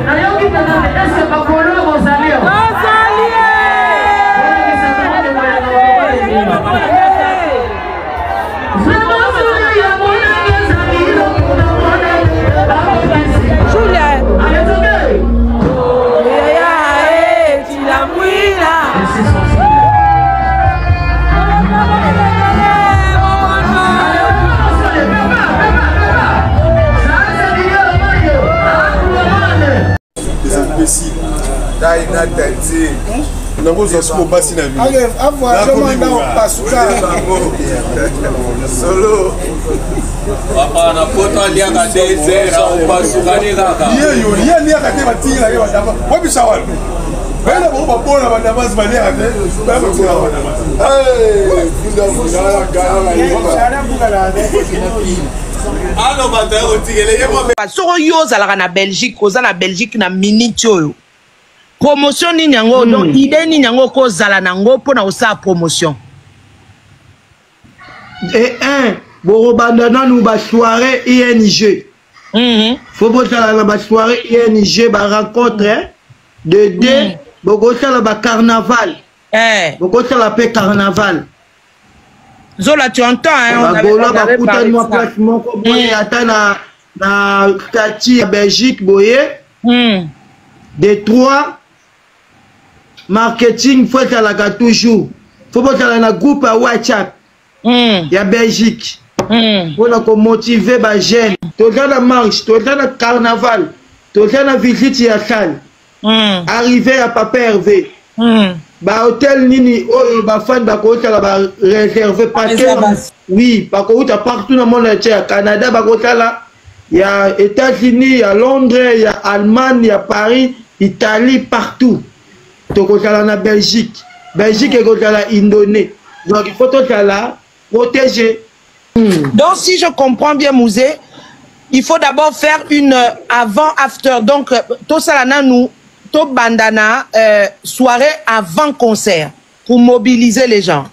Nayoki mpenza te eske bakolo bozali tai na tati nakozwa siko basi na solo papa na poto aliaka 2 heures opasukani kaka yeyo ye aliaka te batikela ye badama wabisa wapi bayela bango babola badamasi baliaka te bayakotikela badamasi aloba toya kotikela ye soko yo ozalaka na belgique oza na belgique na minute oyo promotion nini yango donc idée nini yango okozala nango mpo na kosala promotion? Et un bokobanda nanu basoirée ing. Fo bozala na basoirée ing, barencontre de deux. Bokosala bacarnaval. Bokosala mpe carnaval. Zola, tu entends, hein, on avait, bagolo on avait bakutani parlé de mwa ça. Place moko boye, ata na statut ya Belgique boye. De trois, marketing fo ezalaka toujours, fo bozala na groupe ya WhatsApp ya Belgique mpona komotive bajeune. Toza na marche, toza na carnaval, toza na visite ya salle, arrivé ya papa Hervé, bahotel nini oyo bafani bakotala bareserve, parce que oui, bakouta partout na monde entier, ya Canada, bakotala ya États-Unis, ya Londres, ya Allemagne, ya Paris, Italie, partout. Tokozala na Belgique, Belgique ekozala indone, donc il faut tozala protégé. Donc, si je comprends bien, Mouzé, il faut d'abord faire une avant-after. Donc, tosala nanu, to bandana, soirée avant concert pour mobiliser les gens.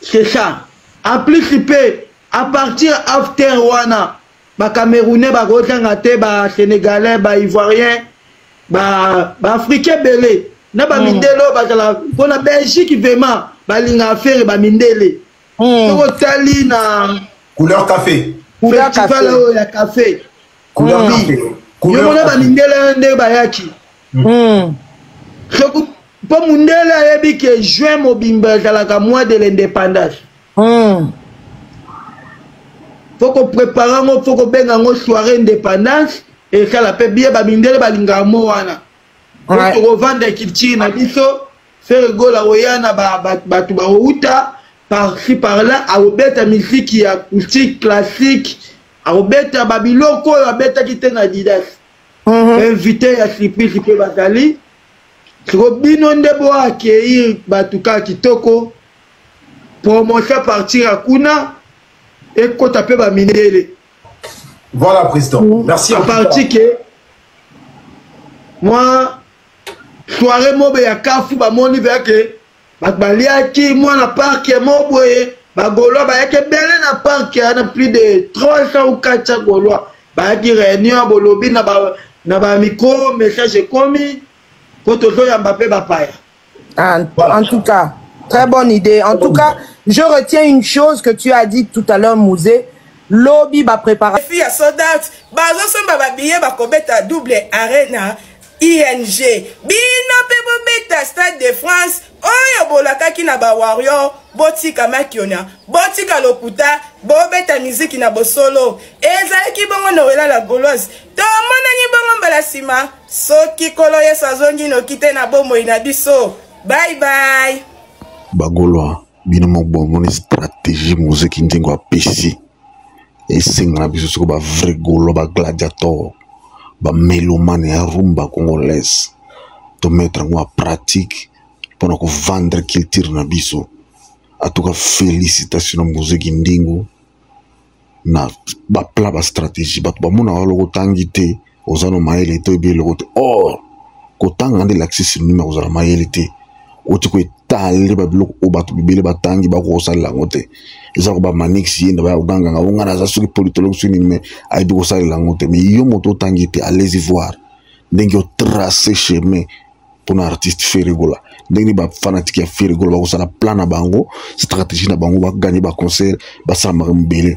C'est ça. En plus, il peut, à partir after wana, ba Camerounais, ba Gotangate, ba Sénégalais, ba Ivoiriens, ba Africains belé, na ba mindelo, ba la, pour la Belgique vraiment, ba linga affaire ba mindele. Soko tali na couleur café. Couleur festival café. Oyo ya café. Couleur café. Yo mona ba mindele nde bayaki. Soki po mundele ayebi ke juin mobimba ezalaka mois de l'indépendance. Faut ko préparer yango, faut kobenga yango soirée indépendance, esala mpe bien, bamindele balingaka mo wana. Po tokovanda culture na biso, Ferre Gola oya na bato bakouta par-ci par-là, akobeta musique ya acoustique classique, akobeta babiloko oyo abetaki te na Adidas. Invité ya surprise mpe bazali. Siko bino nde boaccueillir bato kaka kitoko, promotion à partir ya kuna ekota mpe bamindele. Voilà, président. Merci. À partir que moi soirée mobe ya kafu bamoni veke bato baliaki mwana parc mo boye, bagaulois bayaki ebele na parc na plus de 300 ou 400 Gaulois bayaki réunion, bolobi na bamicro, message ekomi po tozoyamba mpe bapaya. En, en tout cas, très bonne idée. En tout cas, je retiens une chose que tu as dit tout à l'heure, Mouzé. Lobi ba préparer. Fi ya sold out, bazosomba babillet, bakobeta double arena ing, bino mpe bobeta Stade de France oyo bolakaki na bawarrior. Botika makiona, botika lokuta, bobeta miziki na bosolo. Ezalaki bongo Noela la Gauloise. Tomonani bongo mbala nsima, soki Nkolo Yesu azongi noki te na bomoi na biso. Bye bye. Bagaulois, bino moko bomoni stratégie moziki ndenge apesi. Esenga na biso soko bavrai Gaulois, bagladiator, bamélomane ya rumba congolaise, tomettre yango en pratique mpona kovendre culture na biso. En tout cas, félicitation na moziki ndingo na baplan, bastratégie. Bato bamonaka eloko otangi te, oza no mayele te, oyebi eloko te. Or kotanga nde elakisi synonyme ya kozala mayele te. Oti koetale babiloko oyo bato bibele batangi bakokosalela yango te. Eza ko ba Manix ye nda baya koganganga o ngai naza soki politologue soki nini, mais ayebi kosalela yango te. Mais yo moto otangi te, allez-y voir ndenge otrace chemin mpona artiste Ferre Gola, ndenge nini bafanatike ya Ferre Gola bakosala plan na bango, stratégie na bango, baganye baconcert, basala makambo ebele.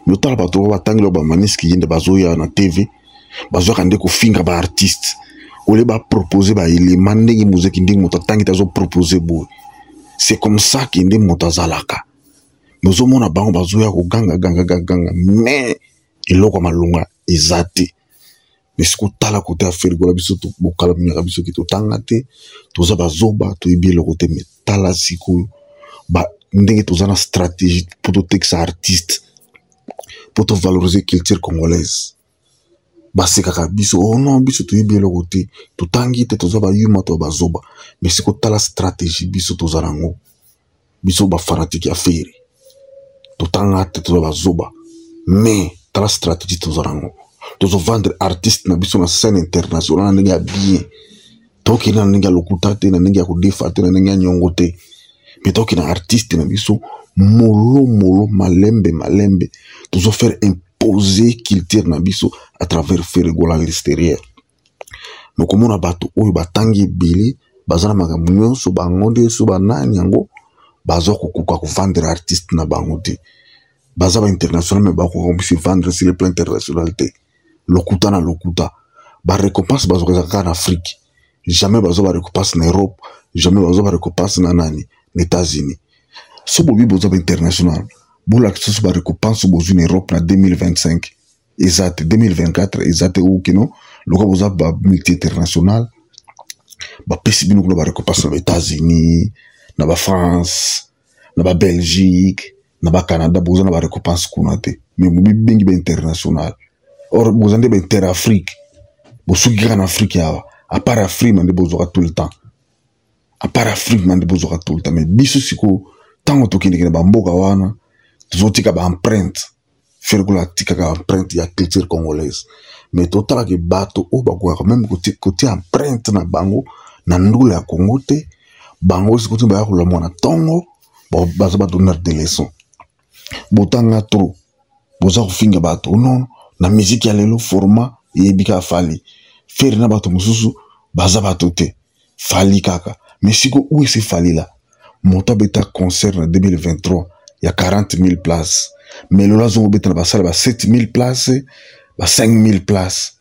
Mais otala bato oyo batangeli oyo bamaniski ye nde bazoya na TV, bazwaka nde kofinga baartiste ole bapropose baelema ndenge mozeki, ndenge moto atangi te azopropose boye. C'est comme ça ke nde moto azalaka. Mais ozomona bango bazoya koganga ganga ganga ganga, mais eloko ya malonga eza te. Mais soki otala kote ya Ferre Gola, biso bokala minyaka biso ke totanga te, toza bazoba, toyebi eloko te. Mais tala sikoyo ba ndenge toza na stratégie mpo totekisa artiste, mpo tovaloriser culture congolaise. Basekaka biso, oh non, biso toyebi eloko te, totangi te, toza bayuma, to bazoba. Mais sikoyo tala stratégie biso toza nango, biso bafanatike ya Ferre, totanga te, toza bazoba, mais tala stratégie toza nango, tozovendre artiste na biso na scène internationale na ndenge ya bien. Tokende na ndenge ya lokuta te, na ndenge ya kodefa te, na ndenge ya nyongo te, mais tokende na artiste na biso molo molo, malembe malembe, tozofaire imposer culture na biso à travers Ferre Gola à l'extérieur. Mokomona bato oyo batangi ebele, baza na makambo nyonso, bango nde so banani yango baza kokoka kovendre artiste na bango te. Baza ba international, mais bakoka se vendre sur le plan international te. Lokuta na lokuta. Ba récompense bazwaka ezaka kaka na Afrique, jamais bazwa ba récompense na Europe, jamais bazwa ba récompense na nani, na États-Unis. So bobi bozwa ba international, bolakisa so ba récompense bozwi na Europe na 2025 eza te, 2024 eza te. Okino lokola boza ba multi international, bapesi bino kuna ba récompense na ba États-Unis, na ba France, na ba Belgique, na ba Canada, boza na ba récompense kuna te. Mais bobibengi ba international, or boza nde ba inter Afrique, bosuki kaka na Afrique awa. À part Afrique nde bozwaka tout le temps, à part Afrique nde bozwaka tout le temps. Mais biso sikoyo ntango tokendeke na bamboka wana, tozotika ba empreinte. Ferre Gola atikaka empreinte ya culture congolaise, mais totalaka bato oyo bakokaka meme kotia empreinte na bango na ndula ya Congo te. Bango sikoyo baya kolamwa na ntongo, baza badonneur de leçon. Botanga trop, boza kofinga bato non na musique ya lelo. Format eyebi kaka Fally, Ferre na bato mosusu baza bato te, Fally kaka. Mais sikoyo où ese Fally la moto abeta concert na 2023 ya 40 000 places, mais lelo azongobeta na basala ba 7 000 places, ba 5 000 places?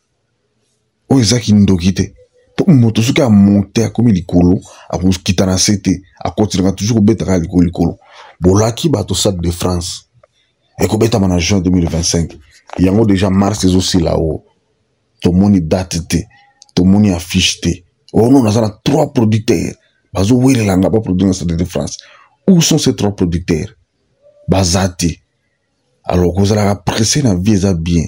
Oyo eza kindoki te, mpo moto soki amonte akomi likolo, akokita na se te, akontinuaka toujours kobeta kaka likolo likolo. Bolaki bato Stade de France ekobetama na juin 2025, yango déjà mars ezosila o tomoni date te, tomoni affiche te. Oh non, naza na trois producteurs bazowelelanga baproduire na Stade de France. Où sont ces trois producteurs? Baza te. Alors kozalaka pressé na vie eza bien,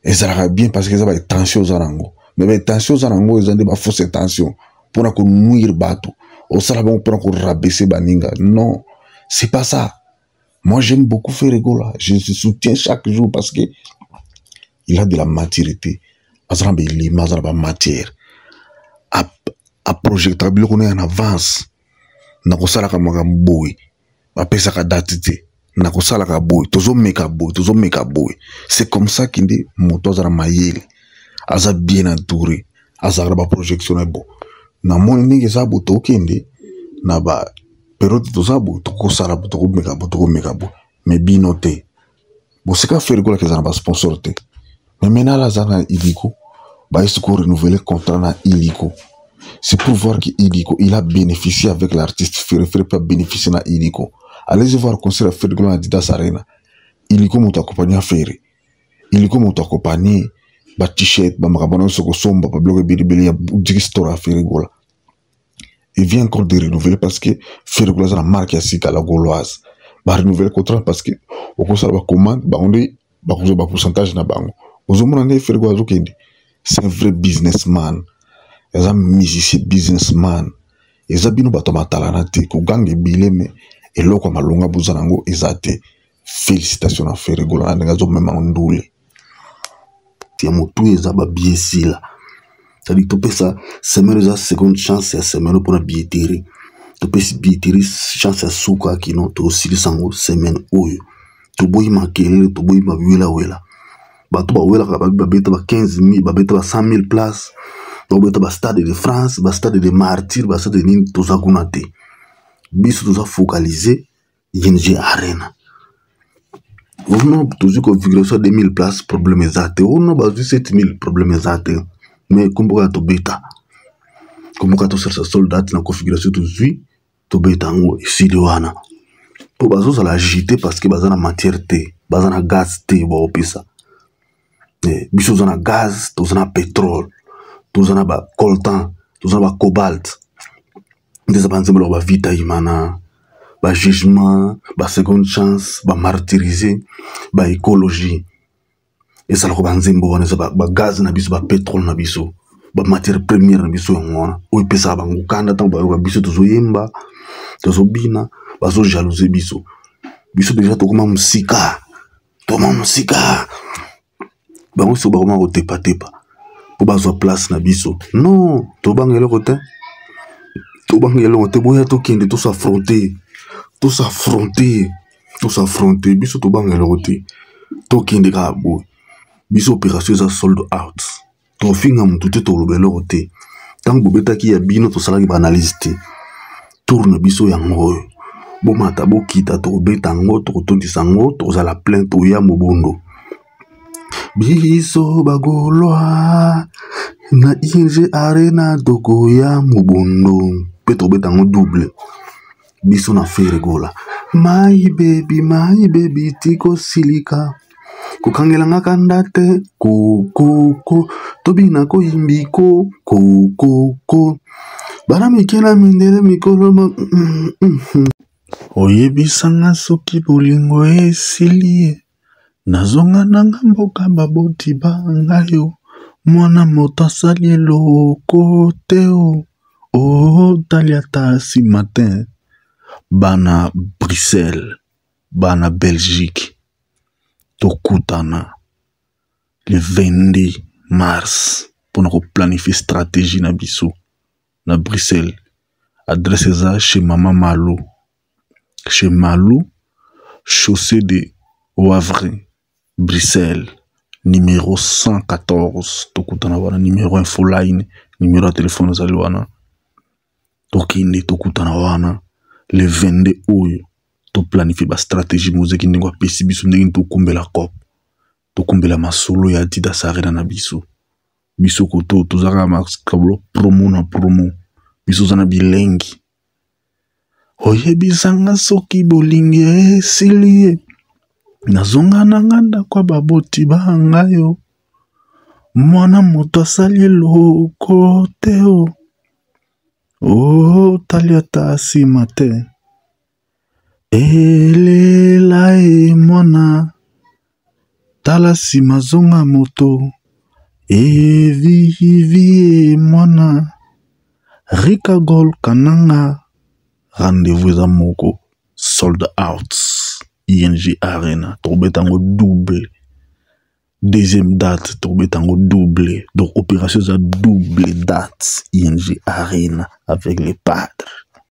ezalaka bien parce que eza baintention oza nango, mais baintention oza nango eza nde bafausse intention mpona konuire bato, osala bango mpona korabaisser baninga. Non, c'est pas ça. Moi, j'aime beaucoup Ferre Gola, je le soutiens chaque jour parce que il a de la maturité, aza na baelema, aza na bamatière, aprojetaka biloko na ye en avance. Na kosalaka makambo boye, bapesaka date te, na kosalaka boye, tozomeka boye, tozomeka boye. C'est comme ça kinde moto aza na mayele, aza bien entouré, azalaka na baprojection na bo. Namoni ndenge eza bo, tokende na ba periode toza boye, tokosala bo, tokomeka bo, tokomeka bo. Mais bino te, boseka Ferre Gola eza na basponsor te. Mais maintenant aza na Illico, bayesi ko renouveler contrat na Illico. C'est pour voir que Illico, il a bénéficié avec l'artiste Ferre. Ferre peut bénéficier na Illico. Allez voir concert ya Ferre Gola na Adidas Arena, Illico moto accompagné Ferre, Illico moto accompagné ba t-shirt, bamakambo nyonso, kosomba babiloko ebelebele ya boutique store ya Ferre Gola. Il vient encore de renouveler parce que Ferre Gola aza na marque ya sika, la Gauloise. Barenouveler contrat parce que okosala bacommande, bango nde bakozwa bapourcentage na bango. Ozomona nde Ferre Gola azokende, c'est un vrai businessman, eza musicien businessman. Eza bino bato ya matalana te, koganga ebele, me eloko ya malonga boza nango eza te. Félicitation na Ferre Gola na ndenge azomema ndule ya motu. Eza babie esila. C'est-à-dire topesa semaine eza seconde chance ya semaine mpona billetterie. Topesi billetterie chance ya suka kino tosilisa yango semaine oyo. Toboyi makelele, toboyi mawelawela. Bato bawelaka babeta ba 15 000, babeta ba 100 000 place, babeta ba stade de France, ba stade de martyr, ba stade de nini, toza kuna te. Biso toza focaliser ING Arena. Ono tozwi configuration ya 2000 place, problème eza te. Ono bazwi 7000, problème eza te. Mais komboka tobeta, komboka tosalisa soldat na configuration tozwi, tobeta yango esili wana. Po bazozala agité parce que baza na matière te, baza na gaz te baopesa. Biso toza na gaz, toza na pétrole, toza na ba coltan, toza na ba cobalt. Nde eza banzembo ba vita imana, ba jugement, ba seconde chance, ba martyrisé, ba écologie. Ezalaka banzembo wana, eza ba gaz na biso, ba pétrole na biso, ba matière première na biso yango wana. Oyo epesaka bango kanda ntango bayoka biso tozoyemba, tozobina, bazojalouser biso. Biso déjà tokoma mosika, tokoma mosika. Bango soki bakoma kotepatepa mpo bazwa place na biso. Non, tobanga eloko te, tobanga eloko te. Boya tokende, tos'affronter, tos'affronter, tos'affronter. Biso tobanga eloko te, tokende kaka boye. Biso opération eza sold out. Tofinga motu te, toloba eloko te. Ntango bobetaki ya bino, tosalaki baanalyse te. Tour na biso yango oyo, bomata bokita, tokobeta yango, tokotondisa yango, tokozala plein, toya mobondo. Biso bagolwa na ING Arena, tokoya mobondo mpe tokobeta yango double. Biso na Ferre Gola. My baby, my baby, tiko silika, kokangelanga kanda te, kokoko tobina koyimbi ko kokoko bana mike na mindele mikolo ma. Oyebisanga soki bolingo esili ye, nazonga nanga mboka baboti ba ngai yo. Mwana moto asali eloko te o otali ata nsima te. Bana Bruxelles, bana Belgique, tokutana le 22 mars mpona koplanifier stratégie na biso na Bruxelles. Adresse eza chez Mama Malou, chez Malou, chaussée de Wavre, Bruxelles, numéro 114. Tokutana wana, numéro infoline, numéro ya telefone ezali wana. Tokende, tokutana wana le 22 oyo, toplanifie bastratégie. Mozeki ndenge apesi biso ndenge tokumbela cop, tokumbela masolo ya Adidas Arena na biso. Biso koto tozalaka makablo promo na promo, biso oza na bilengi. Oyebisanga soki bolingi esili ye, nazonga na nga ndako ya baboti ba ngai yo. Mwana moto asali eloko te o otali ata nsima te. Elela e mwana, tala nsima, zonga moto. Evivi e mwana Rikagol Kananga. Rendez-vous eza moko, sold out ING Arena. Tokobeta yango double, deuxième date tokobeta yango double. Donc opération eza double date ING Arena avec les padres.